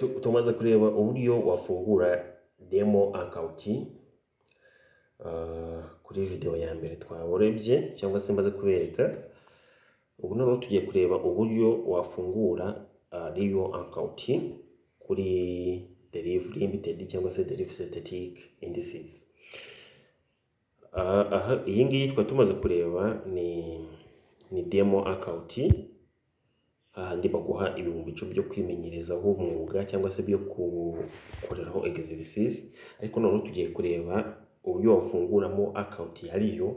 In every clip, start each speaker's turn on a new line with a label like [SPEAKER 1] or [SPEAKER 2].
[SPEAKER 1] Tumaze kureba uburyo wafungura demo account kuri video ya mbere twaburebye cyangwa se maze kubereka. Ubu noneho tugiye kureba uburyo wafungura real account kuri Deriv Limited cyangwa se Deriv Synthetic Indices. Aha iyi ngiyi twari tumaze kureba ni demo account, hahandi baguha 10,000 byo kwimenyerezaho umwuga cyangwa se byo gukoreraho exercice. Ariko noneho tugiye kureba uburyo wafunguramo account ya real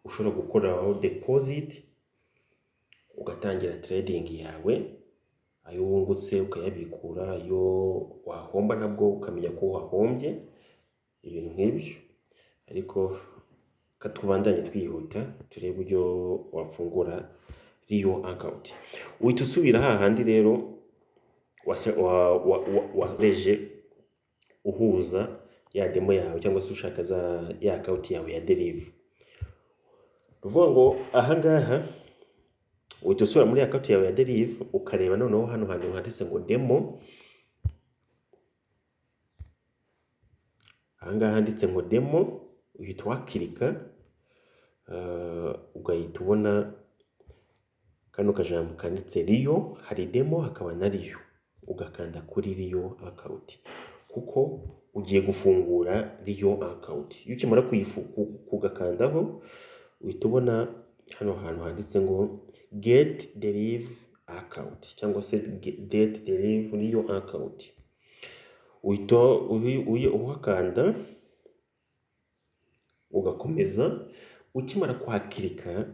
[SPEAKER 1] ushobora gukoreraho deposit, ugatangira trading yawe, ayo wungutse ukayabikura, ayo wahomba nabwo ukamenya ko wahombye, ibintu nk'ibyo. Ariko katubandanye twihuta turebe uburyo wafungura real account. Uhita usubira hahandi rero wareje uhuza ya demo yawe cyangwa se ushaka za ya account yawe ya Deriv. Ni ukuvuga ngo aha ngaha uhita usubira muri account yawe ya Deriv, ukareba noneho hano hantu handitse ngo demo. Aha ngaha handitse ngo demo, uhita uhakirika, ugahita ubona kano kajambo kanditse real. Hari demo hakaba na real, ugakanda kuri real account kuko ugiye gufungura real account. Iyo ukimara kugakandaho, uhita ubona hano hantu handitse ngo get Deriv account cyangwa se get Deriv real account. Uhita uhakanda ugakomeza. Ukimara kuhakirika,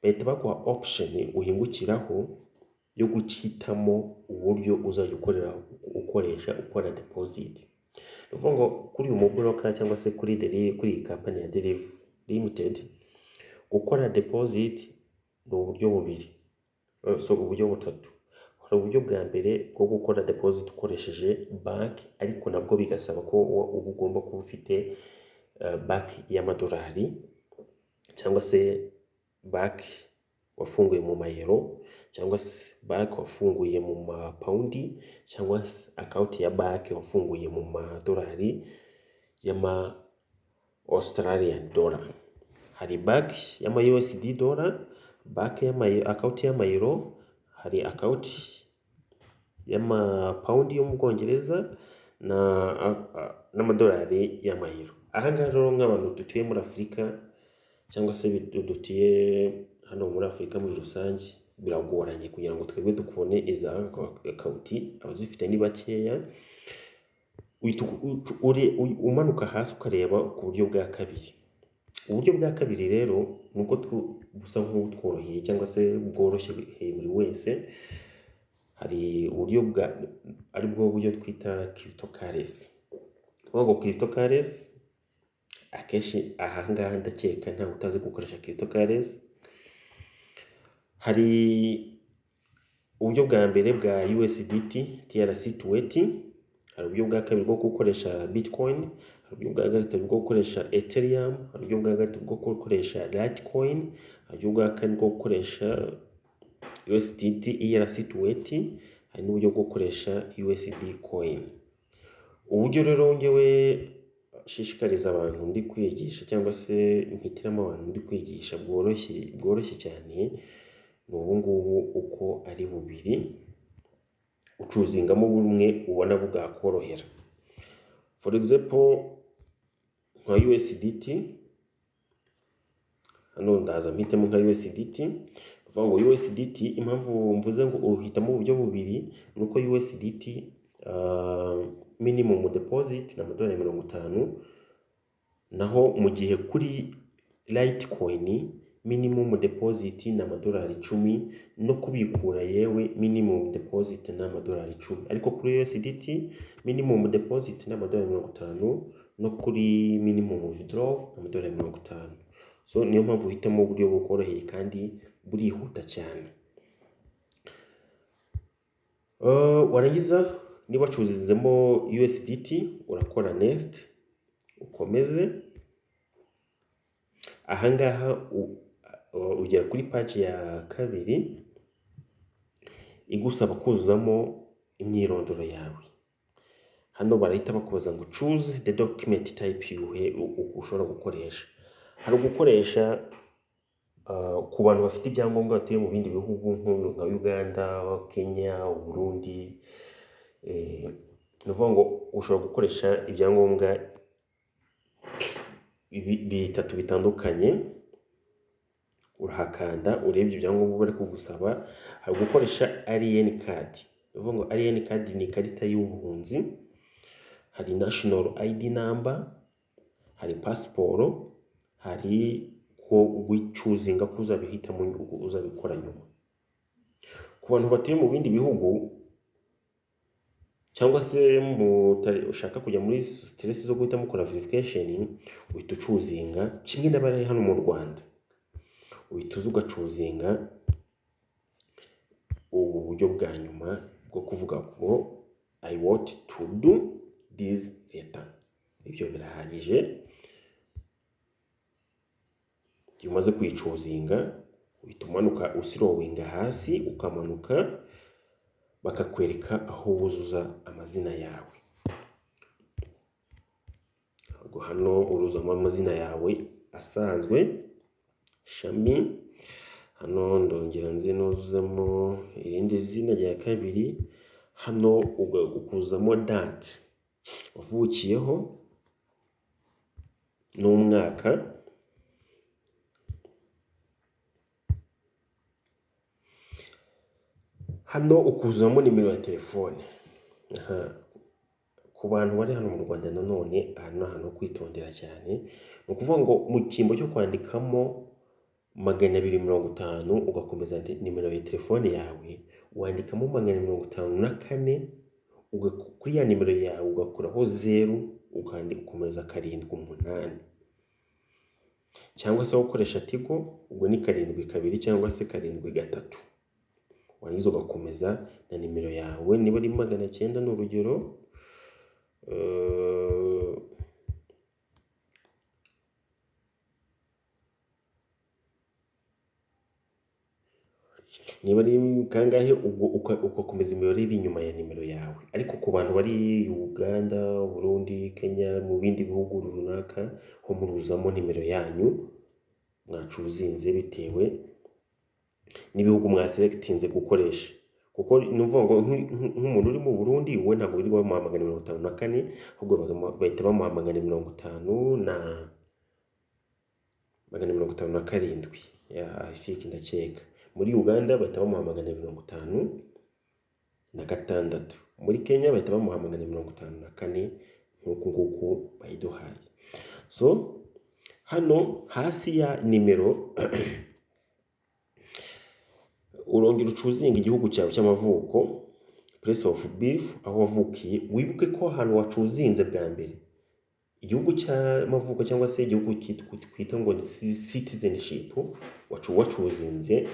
[SPEAKER 1] bahita baguha option uhingukiraho yo guhitamo uburyo uzajya ukorera ukoresha ukora deposit. Ni ukuvuga ngo kuri uyu mubroker cyangwa se kuri iyi kampani ya Deriv Limited, gukora deposit ni uburyo bubiri, so uburyo butatu. Hari uburyo bwa mbere bwo gukora deposit ukoresheje banki, ariko nabwo bigasaba ko uba ugomba kuba ufite banki y'amadolari cyangwa se banki wafunguye mu mayero cyangwa se banki wafunguye mu mapawundi cyangwa se account ya banki wafunguye mu madolari y'ama Australian dollar. Hari banki y'ama USD dollar, banki y'ama account y'amayero, hari account y'amapawundi yo mu Bwongereza n'amadolari y'amayero. Aha ngaha rero, nk'abantu dutuye muri Afurika cyangwa se dutuye hano muri Afurika muri rusange, biragoranye kugira ngo twebwe dukubone iza account, abazifite ni bakeya. Uhita umanuka hasi ukareba ku buryo bwa kabiri. Uburyo bwa kabiri rero ni uko busa nk'ubutworoheye cyangwa se bworoshye buri wese. Hari uburyo bwa aribwo buryo twita cryptocurrency. Ni ukuvuga ngo cryptocurrency, akenshi aha ngaha ndakeka ntawe utazi gukoresha cryptocurrency. Hari uburyo bwa mbere bwa USDT TRC20, hari uburyo bwa kabiri bwo gukoresha Bitcoin, hari uburyo bwa gatatu bwo gukoresha Ethereum, hari uburyo bwa gatatu bwo gukoresha Litecoin, hari uburyo bwa kane bwo gukoresha USDT ERC20, hari n'uburyo bwo gukoresha USD coin. Uburyo rero ngewe nshishikariza abantu ndi kwigisha cyangwa se mpitiramo abantu ndi kwigisha bworoshye cyane ni ubu ngubu uko ari bubiri, uchoosingamo bumwe ubona bwakorohera. For example, nka USDT, hano ndaza mpitemo nka USDT. Kuvuga ngo USDT, impamvu mvuze ngo uhitamo uburyo bubiri ni uko USDT minimum deposit ni amadolari 50, naho mu gihe kuri Litecoin minimum deposit ni amadolari 10, no kubikura yewe minimum deposit ni amadolari 10. Ariko kuri USDT minimum deposit ni amadolari 50, no kuri minimum withdraw ni amadolari 50. So niyo mpamvu uhitamo uburyo bukoroheye kandi burihuta cyane. Warangiza niba wachoosingemo USDT, urakora next, ukomeze. Ahangaha ugera kuri page ya kabiri igusaba kuzuzamo Imyirondoro yawe. Hano barahita bakubaza ngo choose the document type ushobora gukoresha. Hari ugukoresha ku bantu bafite ibyangombwa batuye mu bindi bihugu nka Uganda, Kenya, Burundi, ni ukuvuga ngo ushobora gukoresha ibyangombwa bitatu bitandukanye. Urahakanda urebe ibyangombwa bari kugusaba. Hari gukoresha alien card, ni ukuvuga ngo alien card ni ikarita y'ubuhunzi, hari national ID number, hari pasiporo, hari ko wichoosinga ko uzabihitamo, uzabikora nyuma. Ku bantu batuye mu bindi bihugu cyangwa se ushaka kujya muri stress zo guhita mukora verification, uhita uchoosinga kimwe n'abari hano mu Rwanda, uhita uza ugachoosinga ubu buryo bwa nyuma bwo kuvuga ngo "I want to do this later". Ibyo birahagije. Iyo umaze kuyichoosinga, uhita umanuka, uscrollinga hasi, ukamanuka, bakakwereka aho wuzuza amazina yawe. Ubwo hano uruzamo amazina yawe asanzwe, Shami. Hano ndongera nze nuzuzemo irindi zina rya kabiri. Hano ukuzamo date wavukiyeho n'umwaka. Hano ukuzamo nimero ya telefone. Ku bantu bari hano mu Rwanda nanone, aha ni ahantu ho kwitondera cyane. Ni ukuvuga ngo mu cyimbo cyo kwandikamo 250 ugakomeza nimero ya telefone yawe, wandikamo 254, kuri ya nimero yawe ugakuraho zeru, ukomeza 7, 8, cyangwa se ukoresha Tigo, ubwo ni 7, 2 cyangwa se 7, 3, warangiza ugakomeza na nimero yawe, niba ari 900, ni urugero. Niba ari kangahe, ubwo ugakomeza imibare iri inyuma ya nimero yawe. Ariko ku bantu bari Uganda, Burundi, Kenya, mu bindi bihugu runaka, ho muruzamo nimero yanyu mwachoosinze bitewe n'ibihugu mwaselectinze gukoresha, kuko ni ukuvuga ngo nk'umuntu uri mu Burundi we ntabwo birirwa bamuha 254, ahubwo bahita bamuha 250 na 257 ya I think, ndakeka. Muri Uganda bahita bamuha 256. Muri Kenya bahita bamuha 254, nk'uku nguku bayiduhaye. So hano hasi ya nimero urongera uchoosinga igihugu cyawe cy'amavuko, place of birth, aho wavukiye. Wibuke ko ahantu wachoosinze bwa mbere igihugu cy'amavuko cyangwa se igihugu twita ngo ni citizenship, wachoosinze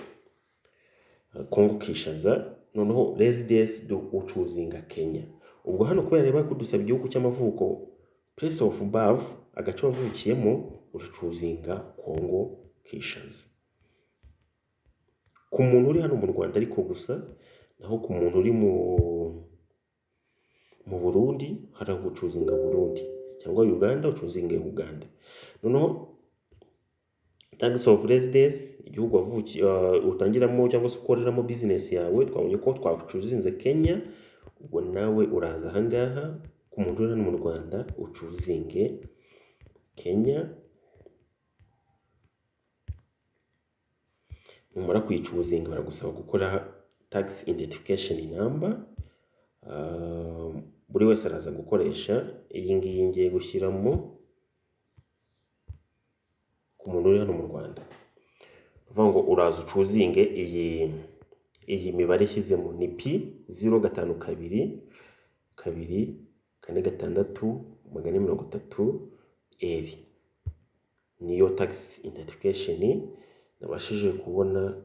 [SPEAKER 1] Congo Kinshasa, noneho residence do uchoosinga Kenya. Ubwo hano kubera bari kudusaba igihugu cy'amavuko, place of birth, agace wavukiyemo, urachoosinga Congo Kinshasa ku muntu uri hano mu Rwanda ariko gusa. Naho ku muntu uri mu Burundi, hari aho guchoosinga Burundi, cyangwa Uganda, uchoosinga Uganda. Noneho tax of residence, igihugu wavukiye, utangiramo cyangwa se ukoreramo business yawe, twabonye ko twachoosinze Kenya. Ubwo nawe uraza ahangaha ku muntu uri hano mu Rwanda, uchoosinge Kenya. Numara kuyichoosinga, baragusaba gukora tax identification number. Buri wese araza gukoresha iyi ngiyi ngiye gushyiramo ku muntu uri hano mu Rwanda. Uvuga ngo uraza uchoosinge iyi mibare ishyizemo, ni P 052 2 4 6 430 R, niyo tax identification nabashije kubona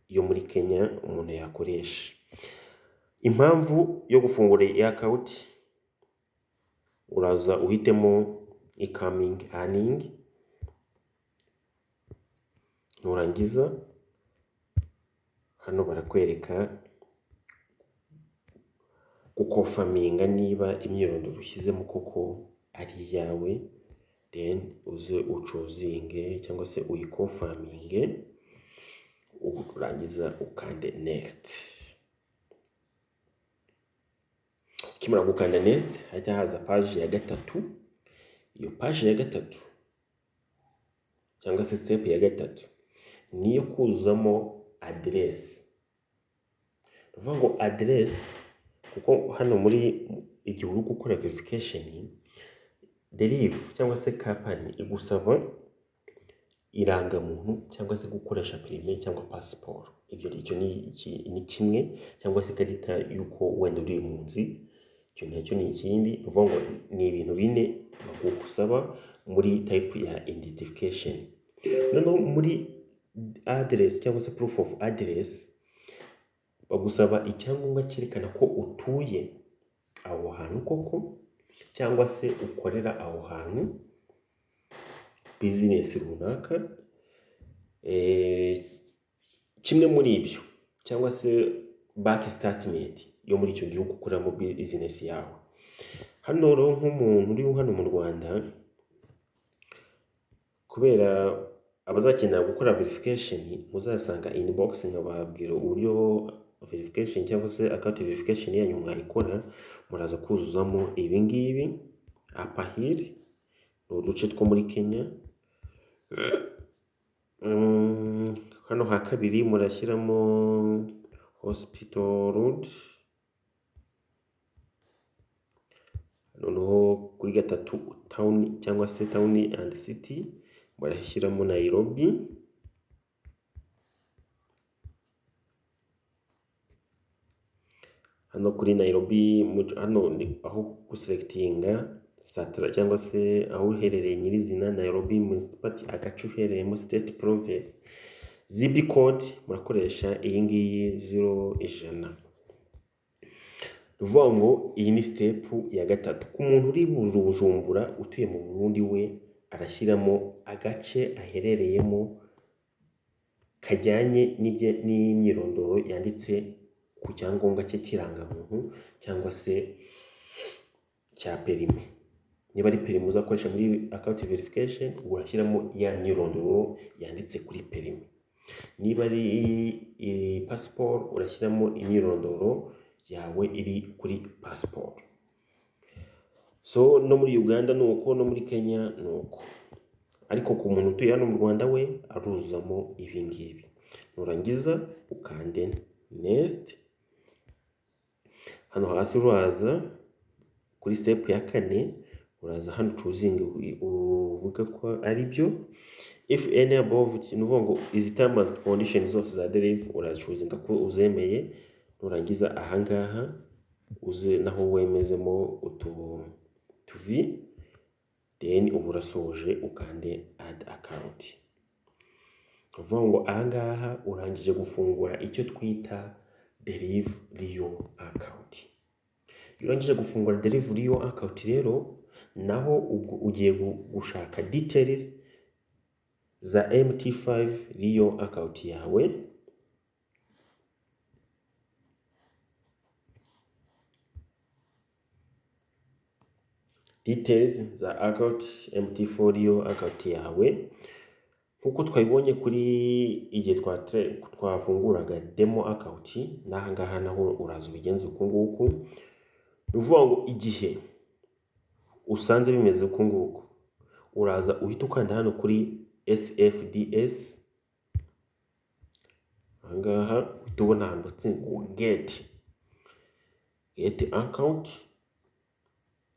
[SPEAKER 1] yo muri Kenya umuntu yakoresha. Impamvu yo gufungura iyi account, uraza uhitemo incoming earning. Nurangiza, hano barakwereka Guconfirminga niba imyirondoro ushyizemo koko ari iyawe, then uze uchoosinge cyangwa se uyiconfirminge, urangiza ukande next. Ukimara gukanda next, hahita haza page ya gatatu. Iyo page ya gatatu cyangwa se step ya gatatu niyo kuzuzamo aderesi. Ni ukuvuga ngo aderesi, kuko hano muri igihe uri gukora verification, Deriv cyangwa se company igusaba irangamuntu cyangwa se gukoresha permis cyangwa pasiporo. Ibyo icyo ni kimwe, cyangwa se ikarita y'uko wenda uri impunzi, icyo nacyo ni ikindi. Ni ukuvuga ngo ni ibintu bine bagusaba muri type ya identification. Noneho muri address cyangwa se proof of address, bagusaba icyangombwa cyerekana ko utuye aho hantu koko, cyangwa se ukorera aho hantu business runaka, kimwe muri ibyo, cyangwa se bank statement yo muri icyo gihugu ukoreramo business yawe. Hano rero nk'umuntu uri hano mu Rwanda, kubera abazakenera gukora verification, muzasanga inbox nkababwira uburyo verification cyangwa se account verification yanyu mwayikora. Muraza kuzuzamo ibi ngibi: Upper Hill ni uduce two muri Kenya. Hano ha kabiri murashyiramo Hospital Road, noneho kuri gatatu town cyangwa se town and city murashyiramo Nairobi. Hano kuri Nairobi, hano ni aho guselectinga satara cyangwa se aho uherereye nyirizina, Nairobi municipality, agace uherereyemo, state, province. Zip code murakoresha iyi ngiyi, 0100. Ni ukuvuga ngo iyi ni step ya gatatu. Ku muntu uri Bujumbura utuye mu Burundi, we arashyiramo agace aherereyemo kajyanye n'imyirondoro yanditse ku cyangombwa cye cy'irangamuntu cyangwa se cya permis. Niba ari permis uzakoresha muri account verification, urashyiramo ya myirondoro yanditse kuri permis. Niba ari pasiporo, urashyiramo imyirondoro yawe iri kuri pasiporo. So no muri Uganda ni uko, no muri Kenya ni uko, ariko ku muntu utuye hano mu Rwanda we aruzuzamo ibi ngibi. Nurangiza ukande next. Hano hasi uraza kuri step ya kane, uraza hano uchoosinge uvuga ko ari byo. If any above, ni ukuvuga ngo izi terms and conditions zose za Deriv urazichoosinga ko uzemeye. Nurangiza ahangaha uze naho wemezemo utu tuvi, then uba urasoje, ukande add account. Ni ukuvuga ngo ahangaha urangije gufungura icyo twita Deriv Real account. Iyo urangije gufungura Deriv Real account rero, naho ubwo ugiye gushaka details za MT5 Real account yawe. Details za account MT4 Real account yawe, nkuko twabibonye kuri igihe twafunguraga demo account, n'aha ngaha naho uraza ubigenza uku nguku. Ni ukuvuga ngo igihe usanze bimeze uku nguku, uraza uhita ukanda hano kuri SFDS. Aha ngaha uhita ubona handitse ngo get account,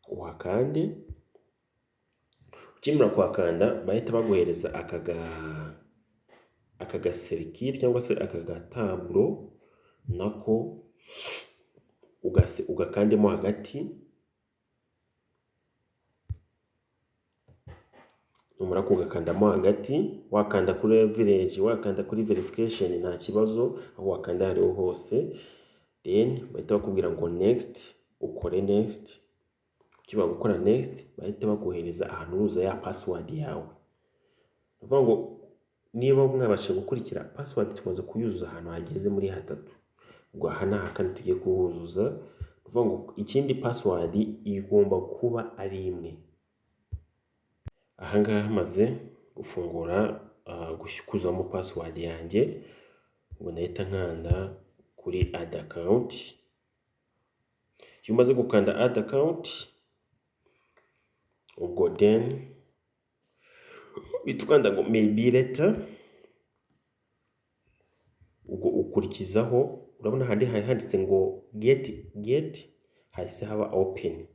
[SPEAKER 1] uhakande. Ukimara kuhakanda, bahita baguhereza aka gaserikire cyangwa se aka gataburo, nako ugakandemo hagati. Numara kugakandamo hagati, wakanda kuri leverage, wakanda kuri verification, nta kibazo, aho wakanda hariho hose, then bahita bakubwira ngo next, ukore next. Ukimara gukora next, bahita baguhereza ahantu uruza ya password yawe. Ni ukuvuga ngo niba mwabashije gukurikira, password tumaze kuyuzuza ahantu hageze muri hatatu, ubwo aha ni ahakane tugiye kuhuzuza. Ni Ukuvuga ngo ikindi, password igomba kuba ari imwe. Ahangaha maze gufungura, kuzamo password yanjye, ubwo ndahita nkanda kuri add account. Iyo umaze gukanda add account, ubwo then uhita ukanda ngo maybe later. Ubwo ukurikizaho, urabona handi hari handitse ngo get, hahise haba open.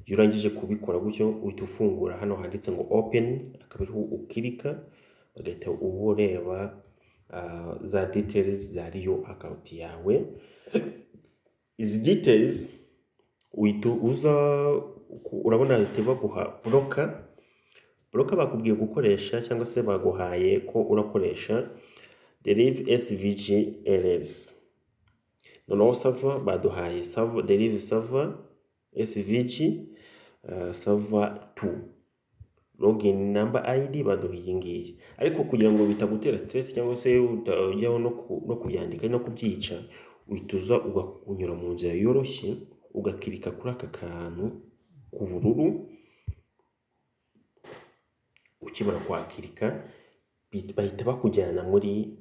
[SPEAKER 1] Iyo urangije kubikora gutyo, uhita ufungura hano handitse ngo open, akaba ariho ukirika, ugahita uba ureba za details za real account yawe. Izi details uhita uza, urabona bahita baguha broker. Broker bakubwiye gukoresha, cyangwa se baguhaye ko urakoresha Deriv SVG LLC. Noneho server baduhaye server Deriv server SVG server 2. Login number ID baduha iyi ngiyi, ariko kugira ngo bitagutera stress cyangwa se utajyaho no kubyandika no kubyica, uhita uza unyura mu nzira yoroshye, ugakirika kuri aka kantu k'ubururu. Ukimara kwakirika, bahita bakujyana muri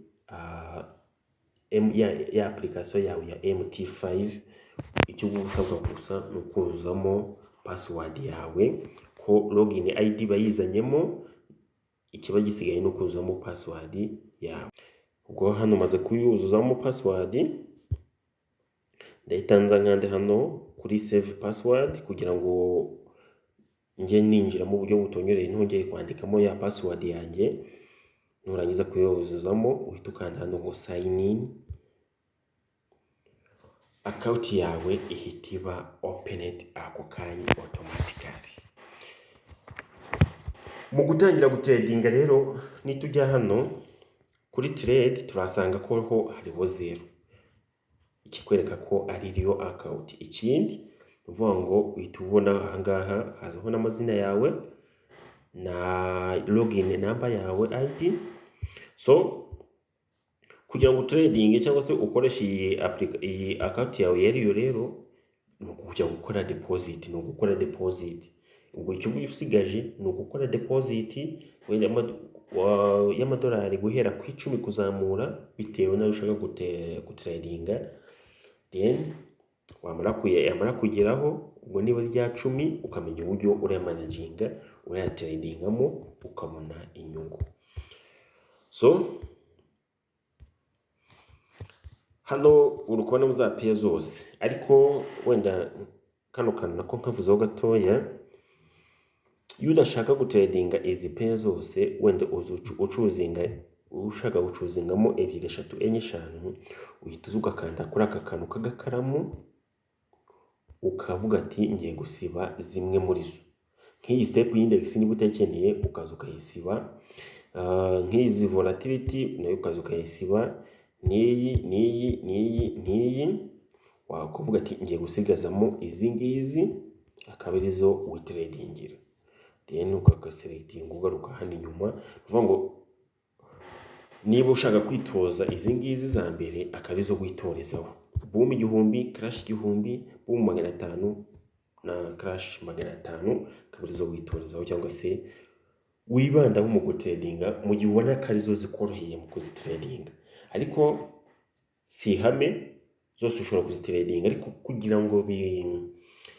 [SPEAKER 1] ya application yawe ya MT5. Icyo uba usabwa gusa ni ukuzuzamo password yawe, ko login ID bayizanyemo, ikiba gisigaye ni ukuzuzamo password yawe. Ubwo hano umaze kuyuzuzamo password, ndahita nza nkande hano kuri save password, kugira ngo njye ninjira mu buryo butonyereye, ntongeye kwandikamo ya password yanjye. Nurangiza kuyuzuzamo, uhita ukanda hano ngo sign in, account yawe ihita iba opened ako kanya automatically. Mu gutangira gutradinga rero, nitujya hano kuri trade, turasanga ko ho hariho zero, ikikwereka ko ari real account. Ikindi ni ukuvuga ngo uhita ubona ahangaha hazaho n'amazina yawe na login number yawe ID. So kugira ngo trading cyangwa se ukoreshe iyi account yawe ya real rero, ni ukujya gukora deposit, ni ugukora deposit. Ubwo icyo uba usigaje ni ugukora deposit wenda y'amadolari guhera ku 10 kuzamura, bitewe n'ayo ushaka gutradinga. Then wamara yamara kugeraho, ubwo niba rya 10, ukamenya uburyo urayamanaginga, urayatradingamo, ukabona inyungu. So hano uri kubonamo za pair zose, ariko wenda kano kantu nako nkavuzeho gatoya. Iyo udashaka gutradinga izi pair zose, wenda uchoosinga, ushaka guchoosingamo ebyiri, eshatu, enye, eshanu, uhita uza ugakanda kuri aka kantu k'agakaramu, ukavuga ati ngiye gusiba zimwe muri zo. Nk'iyi step index niba utayikeneye, ukaza ukayisiba. Nk'izi volatility nayo ukaza ukayisiba, n'iyi, n'iyi, n'iyi, n'iyi. Wakuvuga ati ngiye gusigazamo izi ngizi, akaba arizo witradingira, then ukagaselectinga, ugaruka hano inyuma. Ni ukuvuga ngo niba ushaka kwitoza izi ngizi za mbere, akaba arizo witorezaho: boom 1000, crash 1000, boom 500 na crash 500, akaba arizo witorezaho cyangwa se wibandaho mu gutradinga, mu gihe ubona ko arizo zikoroheye mu kuzitradinga. Ariko si ihame, zose ushobora kuzitradinga, ariko kugira ngo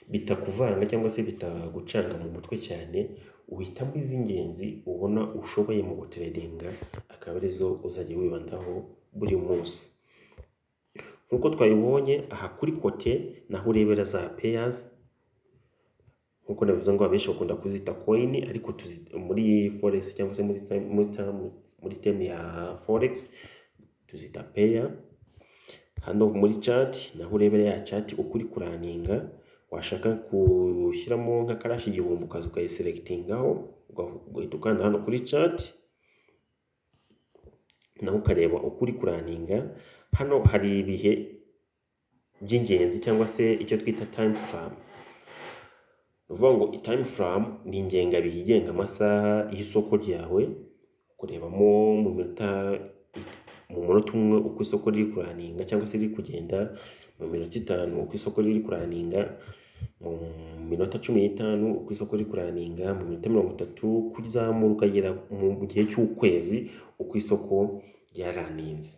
[SPEAKER 1] bitakuvanga cyangwa se bitagucanga mu mutwe cyane, uhitamo iz'ingenzi ubona ushoboye mu gutradinga, akaba arizo uzajya wibandaho buri munsi. Nk'uko twabibonye aha kuri quote, naho urebera za pairs. Nk'uko nabivuze ngo abenshi bakunda kuzita coin, ariko muri forex cyangwa se muri term ya forex tuzita pair. Hano muri chart naho urebera ya chart uko uri kuraninga. Washaka gushyiramo nka crash 1000, ukaza ukayiselectingaho, ugahita ukanda hano kuri chart, naho ukareba uko uri kuraninga. Hano hari ibihe by'ingenzi cyangwa se icyo twita time frame. Ni ukuvuga ngo time frame ni ingengabihe igenga amasaha y'isoko ryawe, kurebamo mu minota, mu munota umwe uko isoko riri kuraninga cyangwa se riri kugenda, Mu minota 5 uko isoko riri kurunninga, mu minota 15 uko isoko riri kurunninga, mu minota 30 kuzamura ukagera mu gihe cy'ukwezi uko isoko ryarunninze.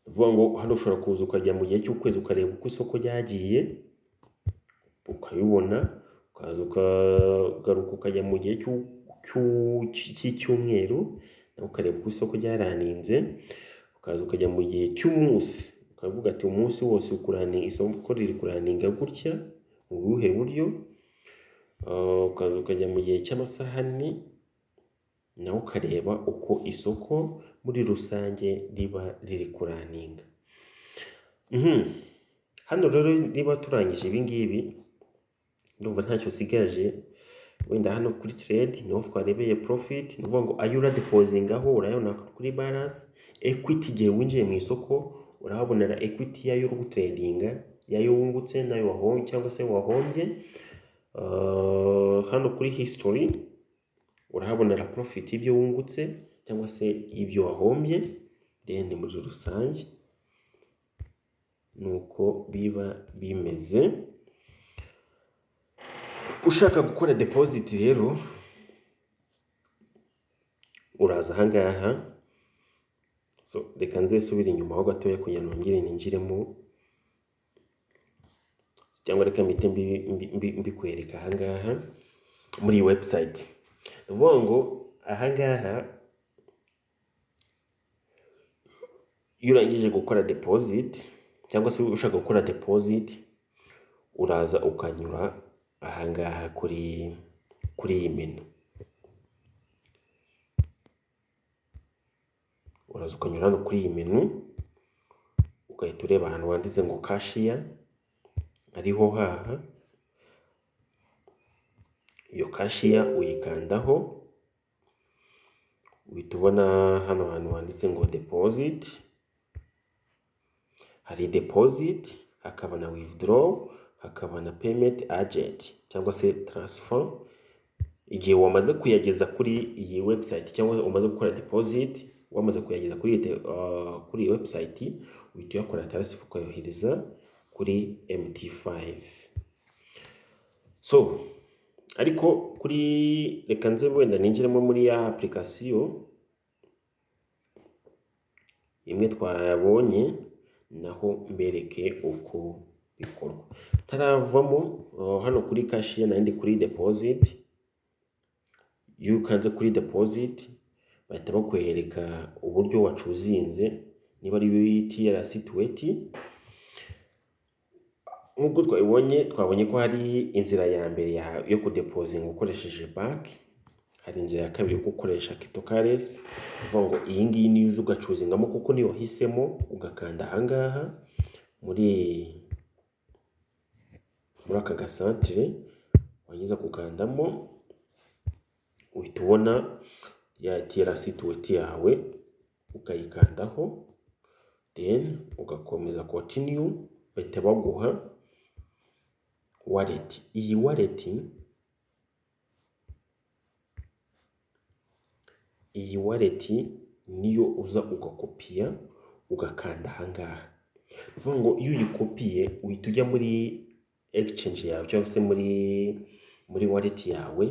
[SPEAKER 1] Ni ukuvuga ngo hano ushobora kuza ukajya mu gihe cy'ukwezi, ukareba uko isoko ryagiye, ukabibona, ukaza ukagaruka ukajya mu gihe cy'icyumweru nawe ukareba uko isoko ryarunninze, ukaza ukajya mu gihe cy'umunsi, ukavuga ati umunsi wose isoko riri kurunninga gutya mu buhe buryo, ukaza ukajya mu gihe cy'amasaha 4 nawe ukareba uko isoko muri rusange riba riri kurunninga. Hano rero niba turangije ibi ngibi, ndumva ntacyo usigaje. Wenda hano kuri trade niho twarebeye profit, ni ukuvuga ngo ayo uradepositingaho urayabona kuri balance. Equity, igihe winjiye mu isoko urahabonera equity yayo uri gutradinga, yayo wungutse n'ayo wahombye cyangwa se wahombye. Hano kuri history urahabonera profit y'ibyo wungutse cyangwa se ibyo wahombye. Then muri rusange nuko biba bimeze. Ushaka gukora deposit rero uraza ahangaha. So reka nze subire inyuma ho gatoya kugira ngo nongere ninjiremo, cyangwa reka mpite mbikwereka ahangaha muri iyi website. Ni ukuvuga ngo ahangaha iyo urangije gukora deposit cyangwa se ushaka gukora deposit, uraza ukanyura ahangaha kuri iyi menu. Uraza ukanyura hano kuri iyi menu, ugahita ureba ahantu handitse ngo cashier, ariho haha. Iyo cashier uyikandaho, uhita ubona hano hantu handitse ngo deposit. Hari deposit, hakaba na withdraw, hakaba na payment agent cyangwa se transfer. Igihe wamaze kuyageza kuri iyi website cyangwa umaze gukora deposit, wamaze kuyageza kuri iyi website, uhita uyakora transfer ukayohereza kuri MT5. So ariko kuri, reka nze wenda ninjiremo muri ya application imwe twabonye, naho mbereke uko bikorwa. Taravamo hano kuri cashier, nandi kuri deposit. Iyo ukanze kuri deposit bahita bakwereka uburyo wachoosinze, niba ari TRC20. Nk'uko twabibonye, twabonye ko hari inzira ya mbere yo kudepositinga ukoresheje banki, hari inzira ya kabiri yo gukoresha cryptocurrency. Uvuga ngo iyi ngiyi niyo uza ugachoosingamo kuko niyo wahisemo, ugakanda ahangaha muri aka gasantere, warangiza gukandamo uhita ubona ya TRC20 yawe, ukayikandaho, then ugakomeza continue, bahita baguha wallet. Iyi wallet niyo uza ugakopiya, ugakanda ahangaha. Ni ukuvuga ngo iyo uyikopiye uhita ujya muri exchange yawe cyangwa se muri wallet yawe,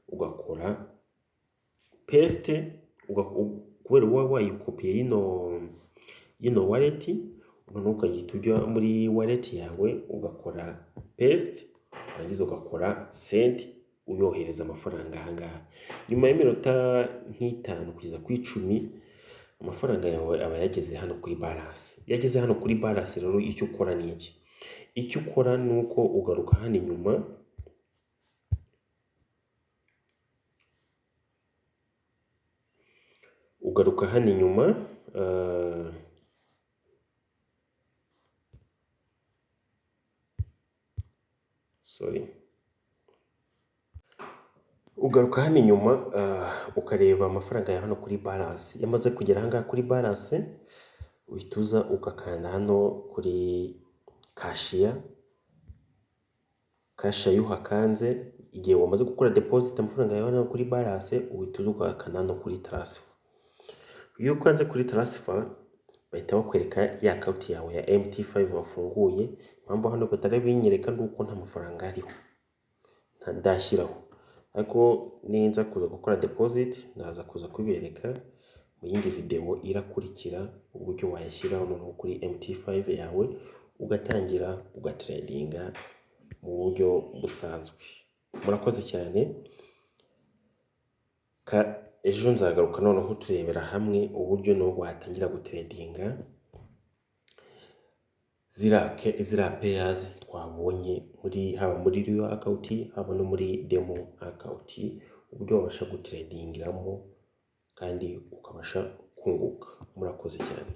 [SPEAKER 1] ugakora paste, kubera uba wayikopiye yino wallet, noneho ukahita ujya muri wallet yawe ugakora paste, warangiza ugakora send, uyohereza amafaranga ahangaha. Nyuma y'iminota nk'itanu kugeza ku 10, amafaranga yawe aba yageze hano kuri balance. Iyo ageze hano kuri balance rero, icyo ukora ni iki? Icyo ukora ni uko ugaruka hano inyuma, ugaruka hano inyuma, sorry, ugaruka hano inyuma ukareba amafaranga yawe hano kuri balance. Iyo amaze kugera aha ngaha kuri balance, uhita uza ugakanda hano kuri cashier. Cashier iyo uhakanze, igihe wamaze gukora deposit amafaranga yawe hano kuri balance, uhita uza ugakanda hano kuri transfer. Iyo ukanze kuri transfer Bahita bakwereka ya account yawe ya MT5 wafunguye. Impamvu hano batari binyereka ni uko nta mafaranga ariho ndashyiraho, ariko ninza kuza gukora deposit ndaza kuza kubereka mu yindi video irakurikira uburyo wayashyiraho noneho kuri MT5 yawe, ugatangira ugatradinga mu buryo busanzwe. Murakoze cyane. Ejo nzagaruka noneho turebera hamwe uburyo n'ubwo watangira gutradinga ziriya pairs twabonye muri haba muri real account, haba no muri demo account, uburyo wabasha gutradingiramo kandi ukabasha kunguka. Murakoze cyane.